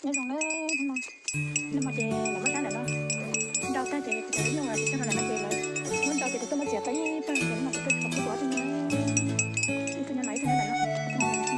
Nyob zoo nawb, hnub no, hnub no ces lawv muab rab ntawm no nrau tag ces kuv cov nyuj ces coj rau ntawm no ces lawv muab nrau ces kuv tuaj muab txiav tau ib pawg ces hnub no kuv tuaj tso kuv tus ob tug nyuj, ib tug nyob no ib tug nyob ntawm no.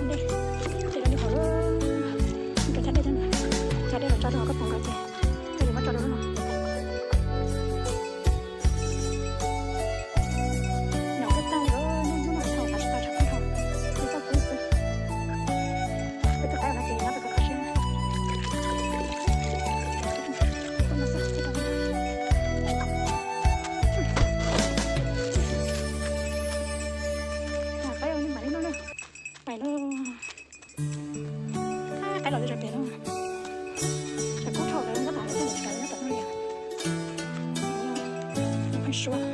Dej, dej los li hauv, cov chaj dej, chaj dej los tso rau hauv koj pum nkaus ces, ces yuav muab tso rau lub no. Nyuam qhuav tag li, hnub no thaum tav tsis tau tshav kub dhau, ces txoj kub xwb. Peb tus qaib no ces nyob pem kho kho siab. Qaib ua li mam li no na. Pais lauj. Qaib los li zog pem no. Tshav kub dhau lawm nyob tom no thiab, tshav nyob tom no li. Pheej suab.